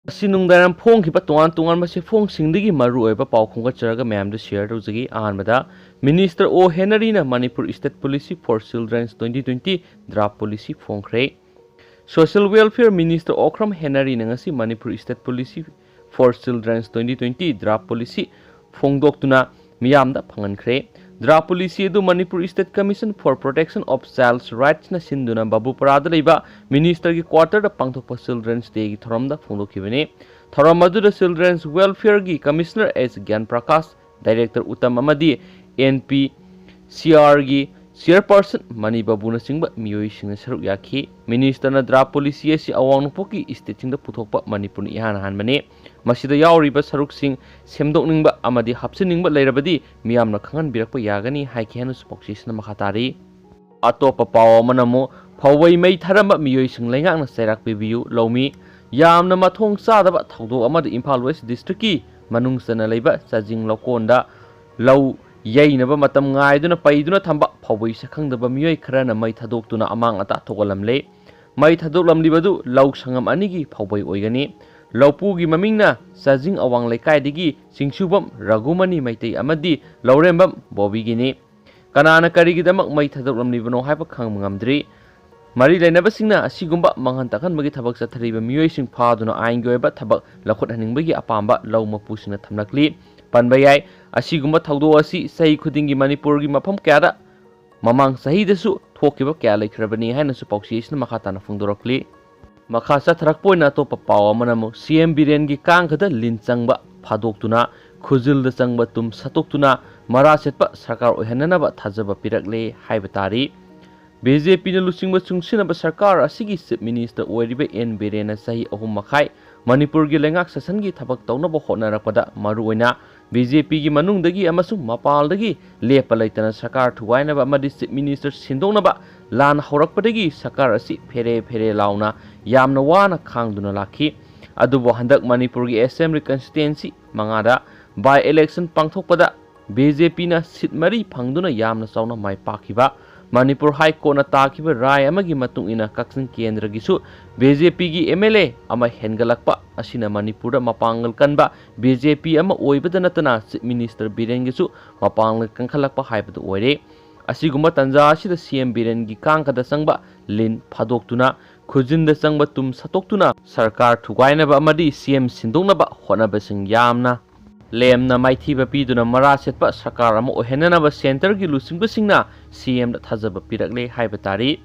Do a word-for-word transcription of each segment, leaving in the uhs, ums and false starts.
ꯉꯁꯤ ꯅꯨꯡꯗꯥꯡ ꯐꯣꯡꯈꯤꯕ ꯇꯣꯉꯥꯟ ꯇꯣꯉꯥꯟꯕ ꯆꯦꯐꯣꯡꯁꯤꯡꯗꯒꯤ ꯃꯔꯨꯑꯣꯏꯕ ꯄꯥꯎ ꯈꯣꯝꯒꯠꯆꯔꯒ ꯃꯌꯥꯝꯗ share ꯇꯧꯖꯒꯦ꯫ ꯑꯍꯥꯟꯕꯗ, Minister O Henry ꯅ Manipur State Policy for Children's twenty twenty draft policy ꯐꯣꯡꯈ꯭ꯔꯦ꯫ Social Welfare Minister Okram Henry ꯅ ꯉꯁꯤ Manipur State Policy for Children's twenty twenty draft policy ꯐꯣꯡꯗꯣꯛꯇꯨꯅ ꯃꯤꯌꯥꯝꯗ ꯐꯪꯍꯟꯈ꯭ꯔꯦ꯫ Draft policy ꯑꯗꯨ Manipur State Commission for Protection of Child's Rights ꯅ ꯁꯤꯟꯗꯨꯅ ꯕꯥꯕꯨꯄꯥꯔꯥꯗ ꯂꯩꯕ Minister ꯒꯤ quarter ꯗ ꯄꯥꯡꯊꯣꯛꯄ Children's Day ꯒꯤ ꯊꯧꯔꯝꯗ ꯐꯣꯡꯗꯣꯛꯈꯤꯕꯅꯤ꯫ ꯊꯧꯔꯝ ꯑꯗꯨꯗ Children's Welfare ꯒꯤ Commissioner S ꯒ꯭ꯌꯥꯟ ꯄ꯭ꯔꯀꯥꯁ, Director ꯎꯇꯝ ꯑꯃꯗꯤ N P C R ꯒꯤ Chairperson ꯃꯅꯤ ꯕꯥꯕꯨꯅꯆꯤꯡꯕ ꯃꯤꯑꯣꯏꯁꯤꯡꯅ ꯁꯔꯨꯛ ꯌꯥꯈꯤ꯫ Minister ꯅ draft policy ꯑꯁꯤ ꯑꯋꯥꯡ ꯅꯣꯡꯄꯣꯛꯀꯤ state ꯁꯤꯡꯗ ꯄꯨꯊꯣꯛꯄ ꯃꯅꯤꯄꯨꯔꯅ ꯏꯍꯥꯟ ꯍꯥꯟꯕꯅꯤ꯫ ꯃꯁꯤꯗ ꯌꯥꯎꯔꯤꯕ ꯁꯔꯨꯛꯁꯤꯡ ꯁꯦꯝꯗꯣꯛꯅꯤꯡꯕ ꯑꯃꯗꯤ ꯍꯥꯞꯆꯤꯟꯅꯤꯡꯕ ꯂꯩꯔꯕꯗꯤ ꯃꯤꯌꯥꯝꯅ ꯈꯪꯍꯟꯕꯤꯔꯛꯄ ꯌꯥꯒꯅꯤ ꯍꯥꯏꯈꯤ ꯍꯥꯏꯅꯁꯨ ꯄꯥꯎꯆꯦꯁꯤꯅ ꯃꯈꯥ ꯇꯥꯔꯤ꯫ ꯑꯇꯣꯞꯄ ꯄꯥꯎ ꯑꯃꯅ ꯑꯃꯨꯛ ꯐꯧꯕꯩ ꯃꯩ ꯊꯥꯔꯝꯕ ꯃꯤꯑꯣꯏꯁꯤꯡ ꯂꯩꯉꯥꯛꯅ ꯆꯩꯔꯥꯛ ꯄꯤꯕꯤꯌꯨ꯫ ꯂꯧꯃꯤ ꯌꯥꯝꯅ ꯃꯊꯣꯡ ꯆꯥꯗꯕ ꯊꯧꯗꯣꯛ ꯑꯃꯗ ꯏꯝꯐꯥꯜ West District ꯀꯤ ꯃꯅꯨꯡ ꯆꯟꯅ ꯂꯩꯕ ꯆꯥꯖꯤꯡ ꯂꯧꯀꯣꯟꯗ ꯂꯧ ꯌꯩꯅꯕ ꯃꯇꯝ ꯉꯥꯏꯗꯨꯅ ꯄꯩꯗꯨꯅ ꯊꯝꯕ ꯐꯧꯕꯩ ꯁꯛꯈꯪꯗꯕ ꯃꯤꯑꯣꯏ ꯈꯔꯅ ꯃꯩ ꯊꯥꯗꯣꯛꯇꯨꯅ ꯑꯃꯥꯡ ꯑꯇꯥ ꯊꯣꯛꯍꯜꯂꯝꯂꯦ꯫ ꯃꯩ ꯊꯥꯗꯣꯛꯂꯝꯂꯤꯕꯗꯨ ꯂꯧ ꯁꯪꯉꯝ ꯑꯅꯤꯒꯤ ꯐꯧꯕꯩ ꯑꯣꯏꯒꯅꯤ꯫ ꯂꯧꯄꯨꯒꯤ ꯃꯃꯤꯡꯅ ꯆꯥꯖꯤꯡ ꯑꯋꯥꯡ ꯂꯩꯀꯥꯏꯗꯒꯤ ꯆꯤꯡꯁꯨꯕꯝ ꯔꯘꯨꯃꯅꯤ ꯃꯩꯇꯩ ꯑꯃꯗꯤ ꯂꯧꯔꯦꯝꯕꯝ ꯕꯣꯕꯤꯒꯤꯅꯤ꯫ ꯀꯅꯥꯅ ꯀꯔꯤꯒꯤꯗꯃꯛ ꯃꯩ ꯊꯥꯗꯣꯛꯂꯝꯂꯤꯕꯅꯣ ꯍꯥꯏꯕ ꯈꯪꯕ ꯉꯝꯗ꯭ꯔꯤ꯫ ꯃꯔꯤ ꯂꯩꯅꯕꯁꯤꯡꯅ ꯑꯁꯤꯒꯨꯝꯕ ꯃꯥꯡꯍꯟ ꯇꯥꯛꯍꯟꯕꯒꯤ ꯊꯕꯛ ꯆꯠꯊꯔꯤꯕ ꯃꯤꯑꯣꯏꯁꯤꯡ ꯐꯥꯗꯨꯅ ꯑꯥꯏꯟꯒꯤ ꯑꯣꯏꯕ ꯊꯕꯛ ꯂꯧꯈꯠꯍꯟꯅꯤꯡꯕꯒꯤ ꯑꯄꯥꯝꯕ ꯂꯧ ꯃꯄꯨꯁꯤꯡꯅ ꯊꯝꯂꯛꯂꯤ꯫ ꯄꯟꯕ ꯌꯥꯏ, ꯑꯁꯤꯒꯨꯝꯕ ꯊꯧꯗꯣꯛ ꯑꯁꯤ ꯆꯍꯤ ꯈꯨꯗꯤꯡꯒꯤ ꯃꯅꯤꯄꯨꯔꯒꯤ ꯃꯐꯝ ꯀꯌꯥꯗ ꯃꯃꯥꯡ ꯆꯍꯤꯗꯁꯨ ꯊꯣꯛꯈꯤꯕ ꯀꯌꯥ ꯂꯩꯈ꯭ꯔꯕꯅꯤ ꯍꯥꯏꯅꯁꯨ ꯄꯥꯎꯆꯦ ꯑꯁꯤꯅ ꯃꯈꯥ ꯇꯥꯅ ꯐꯣꯡꯗꯣꯔꯛꯂꯤ꯫ ꯃꯈꯥ ꯆꯠꯊꯔꯛꯄ ꯑꯣꯏꯅ ꯑꯇꯣꯞꯄ ꯄꯥꯎ ꯑꯃꯅ ꯑꯃꯨꯛ ꯁꯤ ꯑꯦꯝ ꯕꯤꯔꯦꯟꯒꯤ ꯀꯥꯡꯈꯗ ꯂꯤꯟ ꯆꯪꯕ ꯐꯥꯗꯣꯛꯇꯨꯅ ꯈꯨꯖꯤꯜꯗ ꯆꯪꯕ ꯇꯨꯝ ꯁꯠꯇꯣꯛꯇꯨꯅ ꯃꯔꯥ ꯁꯦꯠꯄ ꯁꯔꯀꯥꯔ ꯑꯣꯏꯍꯟꯅꯅꯕ ꯊꯥꯖꯕ ꯄꯤꯔꯛꯂꯦ ꯍꯥꯏꯕ ꯇꯥꯔꯤ꯫ ꯕꯤ ꯖꯦ ꯄꯤꯅ ꯂꯨꯆꯤꯡꯕ ꯆꯨꯡꯁꯤꯟꯅꯕ ꯁꯔꯀꯥꯔ ꯑꯁꯤꯒꯤ Chief Minister ꯑꯣꯏꯔꯤꯕ ꯑꯦꯟ ꯕꯤꯔꯦꯟꯅ ꯆꯍꯤ ꯑꯍꯨꯝ ꯃꯈꯥꯏ ꯃꯅꯤꯄꯨꯔꯒꯤ ꯂꯩꯉꯥꯛ ꯁꯥꯁꯟꯒꯤ ꯊꯕꯛ ꯇꯧꯅꯕ ꯍꯣꯠꯅꯔꯛꯄꯗ ꯃꯔꯨꯑꯣꯏꯅ ꯕꯤ ꯖꯦ ꯄꯤꯒꯤ ꯃꯅꯨꯡꯗꯒꯤ ꯑꯃꯁꯨꯡ ꯃꯄꯥꯟꯗꯒꯤ ꯂꯦꯞꯄ ꯂꯩꯇꯅ ꯁꯔꯀꯥꯔ ꯊꯨꯒꯥꯏꯅꯕ ꯑꯃꯗꯤ Chief Minister ꯁꯤꯟꯗꯣꯛꯅꯕ ꯂꯥꯟ ꯍꯧꯔꯛꯄꯗꯒꯤ ꯁꯔꯀꯥꯔ ꯑꯁꯤ ꯐꯦꯔꯦ ꯐꯦꯔꯦ ꯂꯥꯎꯅ ꯌꯥꯝꯅ ꯋꯥꯅ ꯈꯥꯡꯗꯨꯅ ꯂꯥꯛꯈꯤ꯫ ꯑꯗꯨꯕꯨ ꯍꯟꯗꯛ ꯃꯅꯤꯄꯨꯔꯒꯤ Assembly Constituency ꯃꯉꯥꯗ by election ꯄꯥꯡꯊꯣꯛꯄꯗ ꯕꯤ ꯖꯦ ꯄꯤꯅ seat ꯃꯔꯤ ꯐꯪꯗꯨꯅ ꯌꯥꯝꯅ ꯆꯥꯎꯅ ꯃꯥꯏ ꯄꯥꯛꯈꯤꯕ ꯃꯅꯤꯄꯨꯔ ꯍꯥꯏ ꯀꯣꯔꯠꯅ ꯇꯥꯈꯤꯕ ꯔꯥꯏ ꯑꯃꯒꯤ ꯃꯇꯨꯡ ꯏꯟꯅ ꯀꯛꯆꯤꯡ ꯀꯦꯟꯗ꯭ꯔꯒꯤꯁꯨ ꯕꯤ ꯖꯦ ꯄꯤꯒꯤ ꯑꯦꯝ ꯑꯦꯜ ꯑꯦ ꯑꯃ ꯍꯦꯟꯒꯠꯂꯛꯄ ꯑꯁꯤꯅ ꯃꯅꯤꯄꯨꯔꯗ ꯃꯄꯥꯡꯒꯜ ꯀꯟꯕ ꯕꯤ ꯖꯦ ꯄꯤ ꯑꯃ ꯑꯣꯏꯕꯗ ꯅꯠꯇꯅ ꯆꯤꯐ ꯃꯤꯅꯤꯁꯇꯔ ꯕꯤꯔꯦꯟꯒꯤꯁꯨ ꯃꯄꯥꯡꯒꯜ ꯀꯟꯈꯠꯂꯛꯄ ꯍꯥꯏꯕꯗꯨ ꯑꯣꯏꯔꯦ꯫ ꯑꯁꯤꯒꯨꯝꯕ ꯇꯥꯟꯖꯥ ꯑꯁꯤꯗ ꯁꯤ ꯑꯦꯝ ꯕꯤꯔꯦꯟꯒꯤ ꯀꯥꯡꯈꯗ ꯆꯪꯕ ꯂꯤꯟ ꯐꯥꯗꯣꯛꯇꯨꯅ, ꯈꯨꯖꯤꯟꯗ ꯆꯪꯕ ꯇꯨꯝ ꯁꯠꯇꯣꯛꯇꯨꯅ ꯁꯔꯀꯥꯔ ꯊꯨꯒꯥꯏꯅꯕ ꯑꯃꯗꯤ ꯁꯤ ꯑꯦꯝ ꯁꯤꯟꯗꯣꯛꯅꯕ ꯍꯣꯠꯅꯕꯁꯤꯡ ꯌꯥꯝꯅ ꯂꯦꯝꯅ ꯃꯥꯏꯊꯤꯕ ꯄꯤꯗꯨꯅ ꯃꯔꯥ ꯁꯦꯠꯄ ꯁꯔꯀꯥꯔ ꯑꯃ ꯑꯣꯏꯍꯟꯅꯅꯕ ꯁꯦꯟꯇꯔꯒꯤ ꯂꯨꯆꯤꯡꯕꯁꯤꯡꯅ ꯁꯤ ꯑꯦꯝꯗ ꯊꯥꯖꯕ ꯄꯤꯔꯛꯂꯦ ꯍꯥꯏꯕ ꯇꯥꯔꯤ꯫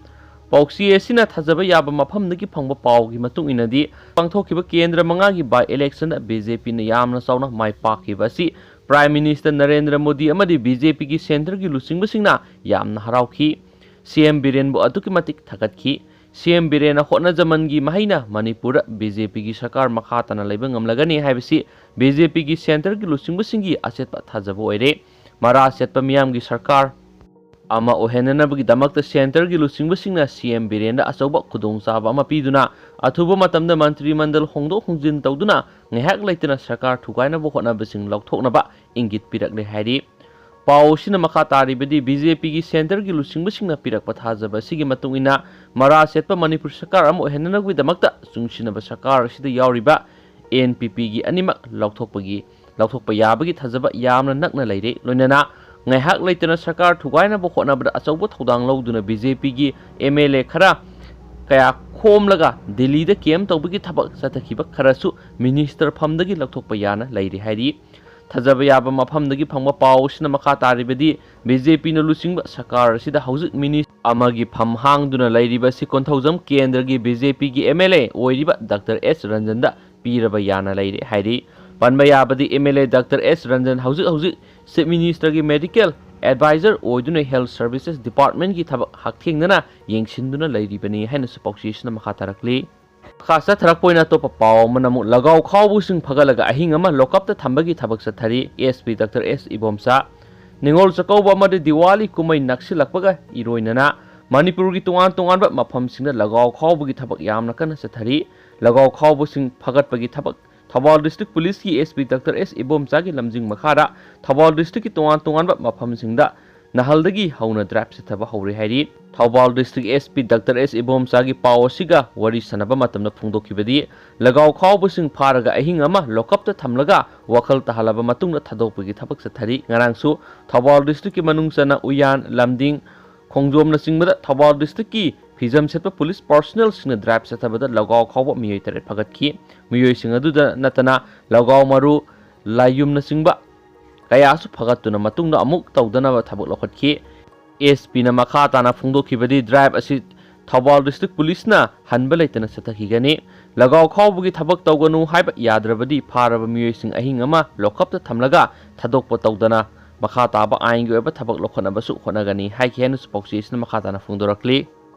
ꯄꯥꯎꯆꯦ ꯑꯁꯤꯅ ꯊꯥꯖꯕ ꯌꯥꯕ ꯃꯐꯝꯗꯒꯤ ꯐꯪꯕ ꯄꯥꯎꯒꯤ ꯃꯇꯨꯡ ꯏꯟꯅꯗꯤ, ꯄꯥꯡꯊꯣꯛꯈꯤꯕ ꯀꯦꯟꯗ꯭ꯔ ꯃꯉꯥꯒꯤ by election ꯗ ꯕꯤ ꯖꯦ ꯄꯤꯅ ꯌꯥꯝꯅ ꯆꯥꯎꯅ ꯃꯥꯏ ꯄꯥꯛꯈꯤꯕ ꯑꯁꯤ ꯄ꯭ꯔꯥꯏꯝ ꯃꯤꯅꯤꯁꯇꯔ ꯅꯔꯦꯟꯗ꯭ꯔ ꯃꯣꯗꯤ ꯑꯃꯗꯤ ꯕꯤ ꯖꯦ ꯄꯤꯒꯤ ꯁꯦꯟꯇꯔꯒꯤ ꯂꯨꯆꯤꯡꯕꯁꯤꯡꯅ ꯌꯥꯝꯅ ꯍꯔꯥꯎꯈꯤ꯫ ꯁꯤ ꯑꯦꯝ ꯕꯤꯔꯦꯟꯕꯨ ꯑꯗꯨꯛꯀꯤ ꯃꯇꯤꯛ ꯊꯥꯒꯠꯈꯤ꯫ ꯁꯤ ꯑꯦꯝ ꯕꯤꯔꯦꯟꯅ ꯍꯣꯠꯅꯖꯃꯟꯒꯤ ꯃꯍꯩꯅ ꯃꯅꯤꯄꯨꯔꯗ ꯕꯤ ꯖꯦ ꯄꯤꯒꯤ ꯁꯔꯀꯥꯔ ꯃꯈꯥ ꯇꯥꯅ ꯂꯩꯕ ꯉꯝꯂꯒꯅꯤ ꯍꯥꯏꯕꯁꯤ ꯕꯤ ꯖꯦ ꯄꯤꯒꯤ ꯁꯦꯟꯇꯔꯒꯤ ꯂꯨꯆꯤꯡꯕꯁꯤꯡꯒꯤ ꯑꯆꯦꯠꯄ ꯊꯥꯖꯕ ꯑꯣꯏꯔꯦ꯫ ꯃꯔꯥ ꯆꯦꯠꯄ ꯃꯤꯌꯥꯝꯒꯤ ꯁꯔꯀꯥꯔ ꯑꯃ ꯑꯣꯏꯍꯟꯅꯅꯕꯒꯤꯗꯃꯛꯇ ꯁꯦꯟꯇꯔꯒꯤ ꯂꯨꯆꯤꯡꯕꯁꯤꯡꯅ ꯁꯤ ꯑꯦꯝ ꯕꯤꯔꯦꯟꯗ ꯑꯆꯧꯕ ꯈꯨꯗꯣꯡꯆꯥꯕ ꯑꯃ ꯄꯤꯗꯨꯅ ꯑꯊꯨꯕ ꯃꯇꯝꯗ ꯃꯟꯇ꯭ꯔꯤ ꯃꯟꯗꯜ ꯍꯣꯡꯗꯣꯛ ꯍꯣꯡꯖꯤꯟ ꯇꯧꯗꯨꯅ ꯉꯥꯏꯍꯥꯛ ꯂꯩꯇꯅ ꯁꯔꯀꯥꯔ ꯊꯨꯒꯥꯏꯅꯕ ꯍꯣꯠꯅꯕꯁꯤꯡ ꯂꯧꯊꯣꯛꯅꯕ ꯏꯪꯒꯤꯠ ꯄꯤꯔꯛꯂꯦ ꯍꯥꯏꯔꯤ꯫ ꯄꯥꯎ ꯑꯁꯤꯅ ꯃꯈꯥ ꯇꯥꯔꯤꯕꯗꯤ, ꯕꯤ ꯖꯦ ꯄꯤꯒꯤ ꯁꯦꯟꯇꯔꯒꯤ ꯂꯨꯆꯤꯡꯕꯁꯤꯡꯅ ꯄꯤꯔꯛꯄ ꯊꯥꯖꯕ ꯑꯁꯤꯒꯤ ꯃꯇꯨꯡ ꯏꯟꯅ ꯃꯔꯥ ꯆꯦꯠꯄ ꯃꯅꯤꯄꯨꯔ ꯁꯔꯀꯥꯔ ꯑꯃ ꯑꯣꯏꯍꯟꯅꯅꯕꯒꯤꯗꯃꯛꯇ ꯆꯨꯡꯁꯤꯟꯅꯕ ꯁꯔꯀꯥꯔ ꯑꯁꯤꯗ ꯌꯥꯎꯔꯤꯕ ꯑꯦꯟ ꯄꯤ ꯄꯤꯒꯤ ꯑꯅꯤꯃꯛ ꯂꯧꯊꯣꯛꯄꯒꯤ, ꯂꯧꯊꯣꯛꯄ ꯌꯥꯕꯒꯤ ꯊꯥꯖꯕ ꯌꯥꯝꯅ ꯅꯛꯅ ꯂꯩꯔꯦ꯫ ꯂꯣꯏꯅꯅ ꯉꯥꯏꯍꯥꯛ ꯂꯩꯇꯅ ꯁꯔꯀꯥꯔ ꯊꯨꯒꯥꯏꯅꯕ ꯍꯣꯠꯅꯕꯗ ꯑꯆꯧꯕ ꯊꯧꯗꯥꯡ ꯂꯧꯗꯨꯅ ꯕꯤ ꯖꯦ ꯄꯤꯒꯤ ꯑꯦꯝ ꯑꯦꯜ ꯑꯦ ꯈꯔ ꯀꯌꯥ ꯈꯣꯝꯂꯒ ꯗꯤꯜꯂꯤꯗ ꯀꯦꯝ ꯇꯧꯕꯒꯤ ꯊꯕꯛ ꯆꯠꯊꯈꯤꯕ ꯈꯔꯁꯨ ꯃꯤꯅꯤꯁꯇꯔ ꯐꯝꯗꯒꯤ ꯂꯧꯊꯣꯛꯄ ꯌꯥꯅ ꯂꯩꯔꯤ ꯍꯥꯏꯔꯤ꯫ ꯊꯥꯖꯕ ꯌꯥꯕ ꯃꯐꯝꯗꯒꯤ ꯐꯪꯕ ꯄꯥꯎ ꯑꯁꯤꯅ ꯃꯈꯥ ꯇꯥꯔꯤꯕꯗꯤ, ꯕꯤ ꯖꯦ ꯄꯤꯅ ꯂꯨꯆꯤꯡꯕ ꯁꯔꯀꯥꯔ ꯑꯁꯤꯗ ꯍꯧꯖꯤꯛ ꯃꯤꯅꯤꯁꯇꯔ ꯑꯃꯒꯤ ꯐꯝ ꯍꯥꯡꯗꯨꯅ ꯂꯩꯔꯤꯕ ꯑꯁꯤ ꯀꯣꯟꯊꯧꯖꯝ ꯀꯦꯟꯗ꯭ꯔꯒꯤ ꯕꯤ ꯖꯦ ꯄꯤꯒꯤ ꯑꯦꯝ ꯑꯦꯜ ꯑꯦ ꯑꯣꯏꯔꯤꯕ ꯗꯥꯛꯇꯔ ꯑꯦꯁ ꯔꯟꯖꯟꯗ ꯄꯤꯔꯕ ꯌꯥꯅ ꯂꯩꯔꯦ ꯍꯥꯏꯔꯤ꯫ ꯄꯟꯕ ꯌꯥꯕꯗꯤ, ꯑꯦꯝ ꯑꯦꯜ ꯑꯦ ꯗꯥꯛꯇꯔ ꯑꯦꯁ ꯔꯟꯖꯟ ꯍꯧꯖꯤꯛ ꯍꯧꯖꯤꯛ ꯆꯤꯐ ꯃꯤꯅꯤꯁꯇꯔꯒꯤ ꯃꯦꯗꯤꯀꯦꯜ ꯑꯦꯗꯚꯥꯏꯖꯔ ꯑꯣꯏꯗꯨꯅ ꯍꯦꯜꯊ ꯁꯔꯚꯤꯁꯦꯁ ꯗꯤꯄꯥꯔꯠꯃꯦꯟꯒꯤ ꯊꯕꯛ ꯍꯛꯊꯦꯡꯅꯅ ꯌꯦꯡꯁꯤꯟꯗꯨꯅ ꯂꯩꯔꯤꯕꯅꯤ ꯍꯥꯏꯅꯁꯨ ꯄꯥꯎꯆꯦꯁꯤꯅ ꯃꯈꯥ ꯇꯥꯔꯛꯂꯤ꯫ ꯃꯈꯥ ꯆꯠꯊꯔꯛꯄ ꯑꯣꯏꯅ ꯑꯇꯣꯞꯄ ꯄꯥꯎ ꯑꯃꯅ ꯑꯃꯨꯛ ꯂꯒꯥꯎ ꯈꯥꯎꯕꯁꯤꯡ ꯐꯒꯠꯂꯒ ꯑꯍꯤꯡ ꯑꯃ ꯂꯣꯀꯞꯇ ꯊꯝꯕꯒꯤ ꯊꯕꯛ ꯆꯠꯊꯔꯤ꯫ ꯑꯦꯁ ꯄꯤ ꯗꯥꯛꯇꯔ ꯑꯦꯁ ꯏꯕꯣꯝꯆꯥ꯫ ꯅꯤꯉꯣꯜ ꯆꯥꯛꯀꯧꯕ ꯑꯃꯗꯤ ꯗꯤꯋꯥꯂꯤ ꯀꯨꯝꯍꯩ ꯅꯛꯁꯤꯜꯂꯛꯄꯒ ꯏꯔꯣꯏꯅꯅ ꯃꯅꯤꯄꯨꯔꯒꯤ ꯇꯣꯉꯥꯟ ꯇꯣꯉꯥꯟꯕ ꯃꯐꯝꯁꯤꯡꯗ ꯂꯒꯥꯎ ꯈꯥꯎꯕꯒꯤ ꯊꯕꯛ ꯌꯥꯝꯅ ꯀꯟꯅ ꯆꯠꯊꯔꯤ꯫ ꯂꯒꯥꯎ ꯈꯥꯎꯕꯁꯤꯡ ꯐꯒꯠꯄꯒꯤ ꯊꯕꯛ ꯊꯧꯕꯥꯜ ꯗꯤꯁꯇ꯭ꯔꯤꯛ ꯄꯨꯂꯤꯁꯀꯤ ꯑꯦꯁ ꯄꯤ ꯗꯥꯛꯇꯔ ꯑꯦꯁ ꯏꯕꯣꯝꯆꯥꯒꯤ ꯂꯝꯖꯤꯡ ꯃꯈꯥꯗ ꯊꯧꯕꯥꯜ ꯗꯤꯁꯇ꯭ꯔꯤꯛꯀꯤ ꯇꯣꯉꯥꯟ ꯇꯣꯉꯥꯟꯕ ꯃꯐꯝꯁꯤꯡꯗ ꯅꯍꯜꯗꯒꯤ ꯍꯧꯅ ꯗ꯭ꯔꯥꯏꯚ ꯆꯠꯊꯕ ꯍꯧꯔꯦ ꯍꯥꯏꯔꯤ꯫ Thoubal district S P doctor S ꯏꯕꯣꯝꯆꯥꯒꯤ ꯄꯥꯎ ꯑꯁꯤꯒ ꯋꯥꯔꯤ ꯁꯥꯟꯅꯕ ꯃꯇꯝꯗ ꯐꯣꯡꯗꯣꯛꯈꯤꯕꯗꯤ, ꯂꯒꯥꯎ ꯈꯥꯎꯕꯁꯤꯡ ꯐꯥꯔꯒ ꯑꯍꯤꯡ ꯑꯃ ꯂꯣꯀꯞꯇ ꯊꯝꯂꯒ ꯋꯥꯈꯜ ꯇꯥꯍꯜꯂꯕ ꯃꯇꯨꯡꯗ ꯊꯥꯗꯣꯛꯄꯒꯤ ꯊꯕꯛ ꯆꯠꯊꯔꯤ꯫ ꯉꯔꯥꯡꯁꯨ ꯊꯧꯕꯥꯜ ꯗꯤꯁꯇ꯭ꯔꯤꯛꯀꯤ ꯃꯅꯨꯡ ꯆꯟꯅ ꯎꯌꯥꯟ, ꯂꯝꯗꯤꯡ, ꯈꯣꯡꯖꯣꯝꯅꯆꯤꯡꯕꯗ ꯊꯧꯕꯥꯜ ꯗꯤꯁꯇ꯭ꯔꯤꯛꯀꯤ ꯐꯤꯖꯝ ꯁꯦꯠꯄ ꯄꯨꯂꯤꯁ ꯄꯥꯔꯁꯣꯅꯦꯜꯁꯤꯡꯅ ꯗ꯭ꯔꯥꯏꯚ ꯆꯠꯊꯕꯗ ꯂꯒꯥꯎ ꯈꯥꯎꯕ ꯃꯤꯑꯣꯏ ꯇꯔꯦꯠ ꯐꯒꯠꯈꯤ꯫ ꯃꯤꯑꯣꯏꯁꯤꯡ ꯑꯗꯨꯗ ꯅꯠꯇꯅ ꯂꯒꯥꯎ ꯃꯔꯨ, ꯂꯥꯏꯌꯨꯝꯅꯆꯤꯡꯕ ꯀꯌꯥꯁꯨ ꯐꯒꯠꯇꯨꯅ ꯃꯇꯨꯡꯗ ꯑꯃꯨꯛ ꯇꯧꯗꯅꯕ ꯊꯕꯛ ꯂꯧꯈꯠꯈꯤ꯫ ꯑꯦꯁ ꯄꯤꯅ ꯃꯈꯥ ꯇꯥꯅ ꯐꯣꯡꯗꯣꯛꯈꯤꯕꯗꯤ, ꯗ꯭ꯔꯥꯏꯚ ꯑꯁꯤ ꯊꯧꯕꯥꯜ ꯗꯤꯁꯇ꯭ꯔꯤꯛ ꯄꯨꯂꯤꯁꯅ ꯍꯟꯕ ꯂꯩꯇꯅ ꯆꯠꯊꯈꯤꯒꯅꯤ꯫ ꯂꯒꯥꯎ ꯈꯥꯎꯕꯒꯤ ꯊꯕꯛ ꯇꯧꯒꯅꯨ ꯍꯥꯏꯕ ꯌꯥꯗ꯭ꯔꯕꯗꯤ ꯐꯥꯔꯕ ꯃꯤꯑꯣꯏꯁꯤꯡ ꯑꯍꯤꯡ ꯑꯃ ꯂꯣꯀꯞꯇ ꯊꯝꯂꯒ ꯊꯥꯗꯣꯛꯄ ꯇꯧꯗꯅ ꯃꯈꯥ ꯇꯥꯕ ꯑꯥꯏꯟꯒꯤ ꯑꯣꯏꯕ ꯊꯕꯛ ꯂꯧꯈꯠꯅꯕꯁꯨ ꯍꯣꯠꯅꯒꯅꯤ ꯍꯥꯏꯈꯤ ꯍꯥꯏꯅꯁꯨ ꯄꯥꯎꯆꯦ ꯑꯁꯤꯅ ꯃꯈꯥ ꯇꯥꯅ ꯐꯣꯡꯗꯣꯔꯛꯂꯤ꯫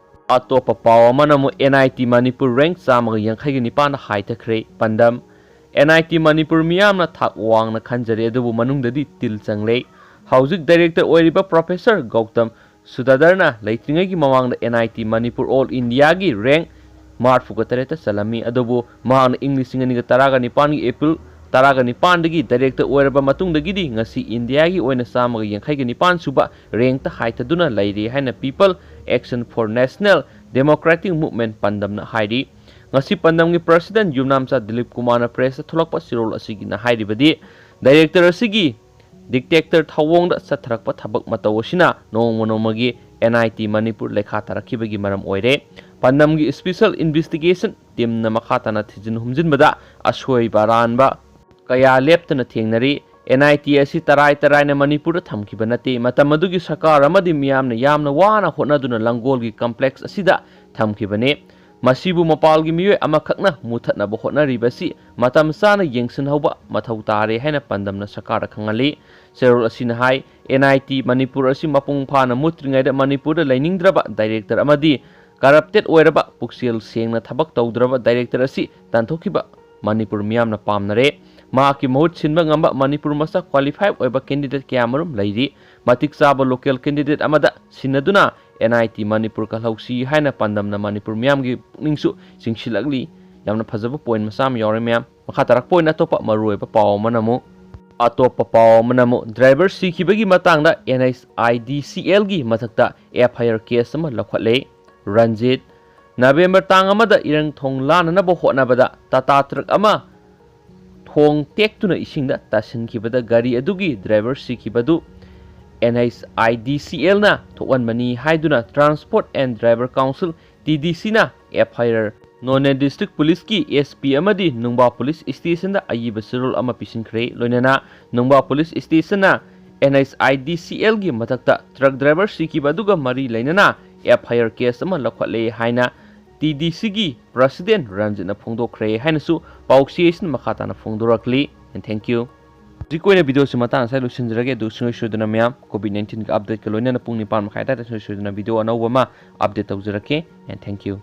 ꯑꯇꯣꯞꯄ ꯄꯥꯎ ꯑꯃꯅ ꯑꯃꯨꯛ ꯑꯦꯟ ꯑꯥꯏ ꯇꯤ ꯃꯅꯤꯄꯨꯔ ꯔꯦꯡꯛ ꯆꯥꯝꯃꯒ ꯌꯥꯡꯈꯩꯒ ꯅꯤꯄꯥꯟꯗ ꯍꯥꯏꯊꯈ꯭ꯔꯦ꯫ ꯄꯥꯟꯗꯝ: ꯑꯦꯟ ꯑꯥꯏ ꯇꯤ ꯃꯅꯤꯄꯨꯔ ꯃꯤꯌꯥꯝꯅ ꯊꯥꯛ ꯋꯥꯡꯅ ꯈꯟꯖꯔꯦ, ꯑꯗꯨꯕꯨ ꯃꯅꯨꯡꯗꯗꯤ ꯇꯤꯜ ꯆꯪꯂꯦ꯫ ꯍꯧꯖꯤꯛ ꯗꯥꯏꯔꯦꯛꯇꯔ ꯑꯣꯏꯔꯤꯕ ꯄ꯭ꯔꯣꯐꯦꯁꯔ ꯒꯧꯇꯝ ꯁꯨꯗꯥꯗꯔꯅ ꯂꯩꯇ꯭ꯔꯤꯉꯩꯒꯤ ꯃꯃꯥꯡꯗ N I T Manipur all ꯏꯟꯗꯤꯌꯥꯒꯤ ꯔꯦꯡꯛ ꯃꯔꯤꯐꯨꯒ ꯇꯔꯦꯠꯇ ꯆꯜꯂꯝꯃꯤ꯫ ꯑꯗꯨꯕꯨ ꯃꯍꯥꯛꯅ ꯏꯪ ꯂꯤꯁꯤꯡ ꯑꯅꯤꯒ ꯇꯔꯥꯒ ꯅꯤꯄꯥꯟꯒꯤ ꯑꯦꯄ꯭ꯔꯤꯜ ꯇꯔꯥꯒ ꯅꯤꯄꯥꯟꯗꯒꯤ ꯗꯥꯏꯔꯦꯛꯇꯔ ꯑꯣꯏꯔꯕ ꯃꯇꯨꯡꯗꯒꯤꯗꯤ ꯉꯁꯤ ꯏꯟꯗꯤꯌꯥꯒꯤ ꯑꯣꯏꯅ ꯆꯥꯝꯃꯒ ꯌꯥꯡꯈꯩꯒ ꯅꯤꯄꯥꯟ ꯁꯨꯕ ꯔꯦꯡꯛꯇ ꯍꯥꯏꯊꯗꯨꯅ ꯂꯩꯔꯤ ꯍꯥꯏꯅ People Action for National Democratic Movement ꯄꯥꯟꯗꯝꯅ ꯍꯥꯏꯔꯤ꯫ ꯉꯁꯤ ꯄꯥꯟꯗꯝꯒꯤ ꯄ꯭ꯔꯁꯤꯗꯦꯟꯠ ꯌꯨꯝꯅꯥꯝꯆꯥ ꯗꯤꯂꯤꯞ ꯀꯨꯃꯥꯔꯅ ꯄ꯭ꯔꯦꯁꯇ ꯊꯣꯛꯂꯛꯄ ꯆꯦꯔꯣꯜ ꯑꯁꯤꯒꯤꯅ ꯍꯥꯏꯔꯤꯕꯗꯤ, ꯗꯥꯏꯔꯦꯛꯇꯔ ꯑꯁꯤꯒꯤ ꯗꯤꯛꯇꯦꯛꯇꯔ ꯊꯧꯑꯣꯡꯗ ꯆꯠꯊꯔꯛꯄ ꯊꯕꯛ ꯃꯇꯧ ꯑꯁꯤꯅ ꯅꯣꯡꯃ ꯅꯣꯡꯃꯒꯤ ꯑꯦꯟ ꯑꯥꯏ ꯇꯤ ꯃꯅꯤꯄꯨꯔ ꯂꯩꯈꯥ ꯇꯥꯔꯛꯈꯤꯕꯒꯤ ꯃꯔꯝ ꯑꯣꯏꯔꯦ꯫ ꯄꯥꯟꯗꯝꯒꯤ ꯁ꯭ꯄꯦꯁꯦꯜ ꯏꯟꯚꯦꯁꯇꯤꯒꯦꯁꯟ ꯇꯤꯝꯅ ꯃꯈꯥ ꯇꯥꯅ ꯊꯤꯖꯤꯟ ꯍꯨꯝꯖꯤꯟꯕꯗ ꯑꯁꯣꯏꯕ ꯑꯔꯥꯟꯕ ꯀꯌꯥ ꯂꯦꯞꯇꯅ ꯊꯦꯡꯅꯔꯤ꯫ ꯑꯦꯟ ꯑꯥꯏ ꯇꯤ ꯑꯁꯤ ꯇꯔꯥꯏ ꯇꯔꯥꯏꯅ ꯃꯅꯤꯄꯨꯔꯗ ꯊꯝꯈꯤꯕ ꯅꯠꯇꯦ꯫ ꯃꯇꯝ ꯑꯗꯨꯒꯤ ꯁꯔꯀꯥꯔ ꯑꯃꯗꯤ ꯃꯤꯌꯥꯝꯅ ꯌꯥꯝꯅ ꯋꯥꯅ ꯍꯣꯠꯅꯗꯨꯅ ꯂꯪꯒꯣꯜꯒꯤ ꯀꯝꯄ꯭ꯂꯦꯛꯁ ꯑꯁꯤꯗ ꯊꯝꯈꯤꯕꯅꯤ꯫ ꯃꯁꯤꯕꯨ ꯃꯄꯥꯜꯒꯤ ꯃꯤꯑꯣꯏ ꯑꯃꯈꯛꯅ ꯃꯨꯊꯠꯅꯕ ꯍꯣꯠꯅꯔꯤꯕꯁꯤ ꯃꯇꯝ ꯆꯥꯅ ꯌꯦꯡꯁꯤꯟꯍꯧꯕ ꯃꯊꯧ ꯇꯥꯔꯦ ꯍꯥꯏꯅ ꯄꯥꯟꯗꯝꯅ ꯁꯔꯀꯥꯔꯗ ꯈꯪꯍꯜꯂꯤ꯫ ꯆꯦꯔꯣꯜ ꯑꯁꯤꯅ ꯍꯥꯏ, ꯑꯦꯟ ꯑꯥꯏ ꯇꯤ ꯃꯅꯤꯄꯨꯔ ꯑꯁꯤ ꯃꯄꯨꯡ ꯐꯥꯅ ꯃꯨꯠꯇ꯭ꯔꯤꯉꯩꯗ ꯃꯅꯤꯄꯨꯔꯗ ꯂꯩꯅꯤꯡꯗ꯭ꯔꯕ ꯗꯥꯏꯔꯦꯛꯇꯔ ꯑꯃꯗꯤ ꯀꯔꯞꯇꯦꯠ ꯑꯣꯏꯔꯕ, ꯄꯨꯛꯆꯦꯜ ꯁꯦꯡꯅ ꯊꯕꯛ ꯇꯧꯗ꯭ꯔꯕ ꯗꯥꯏꯔꯦꯛꯇꯔ ꯑꯁꯤ ꯇꯥꯟꯊꯣꯛꯈꯤꯕ ꯃꯅꯤꯄꯨꯔ ꯃꯤꯌꯥꯝꯅ ꯄꯥꯝꯅꯔꯦ꯫ ꯃꯍꯥꯛꯀꯤ ꯃꯍꯨꯠ ꯁꯤꯟꯕ ꯉꯝꯕ ꯃꯅꯤꯄꯨꯔ ꯃꯆꯥ ꯀ꯭ꯋꯥꯂꯤꯐꯥꯏ ꯑꯣꯏꯕ ꯀꯦꯟꯗꯤꯗꯦꯠ ꯀꯌꯥꯃꯔꯨꯝ ꯂꯩꯔꯤ꯫ ꯃꯇꯤꯛ ꯆꯥꯕ ꯂꯣꯀꯦꯜ ꯀꯦꯟꯗꯤꯗꯦꯠ ꯑꯃꯗ ꯁꯤꯟꯅꯗꯨꯅ ꯑꯦꯟ ꯑꯥꯏ ꯇꯤ ꯃꯅꯤꯄꯨꯔ ꯀꯜꯍꯧꯁꯤ ꯍꯥꯏꯅ ꯄꯥꯟꯗꯝꯅ ꯃꯅꯤꯄꯨꯔ ꯃꯤꯌꯥꯝꯒꯤ ꯄꯨꯛꯅꯤꯡꯁꯨ ꯆꯤꯡꯁꯤꯜꯂꯛꯂꯤ꯫ ꯌꯥꯝꯅ ꯐꯖꯕ ꯄꯣꯏꯟꯠ ꯃꯆꯥ ꯑꯃ ꯌꯥꯎꯔꯦ ꯃꯌꯥꯝ꯫ ꯃꯈꯥ ꯇꯥꯔꯛꯄ ꯑꯣꯏꯅ ꯑꯇꯣꯞꯄ ꯃꯔꯨꯑꯣꯏꯕ ꯄꯥꯎ ꯑꯃꯅ ꯑꯃꯨꯛ ꯑꯇꯣꯞꯄ ꯄꯥꯎ ꯑꯃꯅ ꯑꯃꯨꯛ ꯗ꯭ꯔꯥꯏꯚꯔ ꯁꯤꯈꯤꯕꯒꯤ ꯃꯇꯥꯡꯗ and H I D C ꯑꯦꯜꯒꯤ ꯃꯊꯛꯇ ꯑꯦꯐ ꯑꯥꯏ ꯑꯥꯔ ꯀꯦꯁ ꯑꯃ ꯂꯧꯈꯠꯂꯦ꯫ ꯔꯟꯖꯤꯠ, ꯅꯕꯦꯝꯕꯔ ꯇꯥꯡ ꯑꯃꯗ ꯏꯔꯪ ꯊꯣꯡ ꯂꯥꯟꯅꯅꯕ ꯍꯣꯠꯅꯕꯗ ꯇꯥꯇꯥ ꯇ꯭ꯔꯛ ꯑꯃ ꯊꯣꯡ ꯇꯦꯛꯇꯨꯅ ꯏꯁꯤꯡꯗ ꯇꯥꯁꯤꯟꯈꯤꯕꯗ ꯒꯥꯔꯤ ꯑꯗꯨꯒꯤ ꯗ꯭ꯔꯥꯏꯚꯔ ꯁꯤꯈꯤꯕꯗꯨ N H I D C ꯑꯦꯜꯅ ꯊꯣꯛꯍꯟꯕꯅꯤ ꯍꯥꯏꯗꯨꯅ Transport and Driver Council, T D ꯁꯤꯅ ꯑꯦꯐ ꯑꯥꯏ ꯑꯥꯔ ꯅꯣꯅꯦ ꯗꯤꯁꯇ꯭ꯔꯤꯛ ꯄꯨꯂꯤꯁꯀꯤ ꯑꯦꯁ ꯄꯤ ꯑꯃꯗꯤ ꯅꯨꯡꯕꯥ ꯄꯨꯂꯤꯁ ꯁ꯭ꯇꯦꯁꯟꯗ ꯑꯏꯕ ꯆꯦꯔꯣꯜ ꯑꯃ ꯄꯤꯁꯤꯟꯈ꯭ꯔꯦ꯫ ꯂꯣꯏꯅꯅ ꯅꯨꯡꯕꯥ ꯄꯨꯂꯤꯁ ꯁ꯭ꯇꯦꯁꯟꯅ N H I D C ꯑꯦꯜꯒꯤ ꯃꯊꯛꯇ ꯇ꯭ꯔꯛ ꯗ꯭ꯔꯥꯏꯚꯔ ꯁꯤꯈꯤꯕ ꯑꯗꯨꯒ ꯃꯔꯤ ꯂꯩꯅꯅ ꯑꯦꯐ ꯑꯥꯏ ꯑꯥꯔ ꯀꯦꯁ ꯑꯃ ꯂꯧꯈꯠꯂꯦ ꯍꯥꯏꯅ ꯇꯤ ꯗꯤ ꯁꯤꯒꯤ ꯄ꯭ꯔꯁꯤꯗꯦꯟ ꯔꯟꯖꯤꯠꯅ ꯐꯣꯡꯗꯣꯛꯈ꯭ꯔꯦ ꯍꯥꯏꯅꯁꯨ ꯄꯥꯎꯆꯦ ꯑꯁꯤꯅ ꯃꯈꯥ ꯇꯥꯅ ꯐꯣꯡꯗꯣꯔꯛꯂꯤ꯫ And thank you. ꯍꯧꯖꯤꯛꯀꯤ ꯑꯣꯏꯅ ꯚꯤꯗꯤꯑꯣꯁꯤ ꯃꯇꯥꯡ ꯑꯁꯤꯗ ꯂꯣꯏꯁꯤꯟꯖꯔꯒꯦ꯫ ꯑꯗꯨ ꯁꯨꯡꯁꯣꯏ ꯁꯣꯏꯗꯅ ꯃꯌꯥꯝ ꯀꯣꯚꯤꯗ ꯅꯥꯏꯟꯇꯤꯟꯒꯤ ꯑꯞꯗꯦꯠꯀ ꯂꯣꯏꯅꯅ ꯄꯨꯡ ꯅꯤꯄꯥꯟ ꯃꯈꯥꯏ ꯑꯗꯨꯋꯥꯏꯗ ꯁꯨꯡꯁꯣꯏ ꯁꯣꯏꯗꯅ ꯚꯤꯗꯤꯑꯣ ꯑꯅꯧꯕ ꯑꯃ ꯑꯞꯗꯦꯠ ꯇꯧꯖꯔꯛꯀꯦ꯫ And thank you.